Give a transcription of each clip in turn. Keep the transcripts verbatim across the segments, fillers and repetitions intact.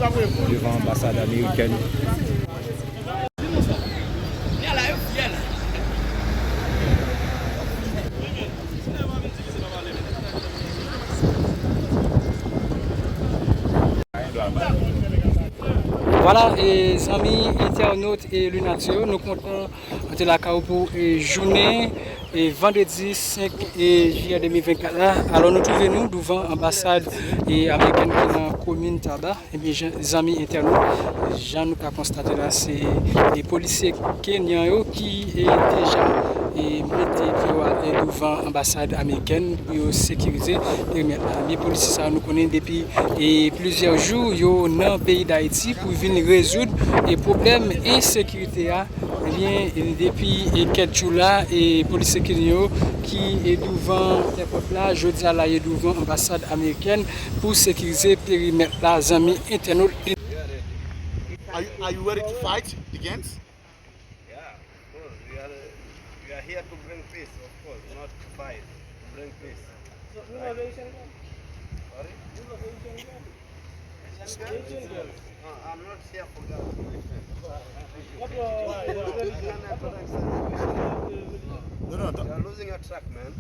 Devan anbasad amerikèn. Vwala, e zanmi entènot e Lunato yo, nou kontan antre lakay ou pou e jounen e vandredi senk e jiyè de mil vennkat la. Alò, nou twouve nou douvan anbasad e amerikèn ki nan komin Taba. Ebyen, jan, zanmi entènot, jan nou ka konstate la, se e polisye kenyan yo ki e deja e mete pye yo atè douvan anbasad amerikèn pou yo sekirize perimèt la. Ebyen, polisye sa yo, nou konnen depi e plizyè jou yo nan peyi Dayiti pou vin rezoud e pwoblèm ensekirite a. Ebyen, e depi e kèk jou la, e polisye kenyan yo ki e douvan èpòt la, jodi a la, yo douvan anbasad amerikèn pou sekirize perimèt la, zanmi entènot. Are you, are you ready to fight the gangs? Yeah, of course. We are, we are here to bring peace, of course, not to fight, to bring peace. So, you love Asian girl? Sorry? You love Asian girl? Asian girl? Asian girl. No, I'm not here for girls, my friend. What do you want? No, no, no. You are losing your track, man.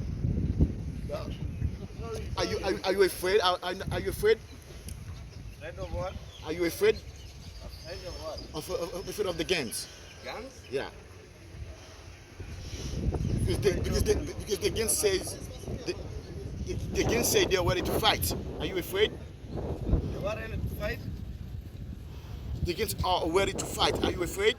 Are you, are, you- are you afraid? Are, are, are you afraid? Afraid of what? Are you afraid? Afraid of what? Of, of, of, afraid of the gangs? Gangs? Yeah. Because the, because the, because the gang says the, the, the gang say they're ready to fight. Are you afraid? They were ready to fight? The gangs are ready to fight. Are you afraid?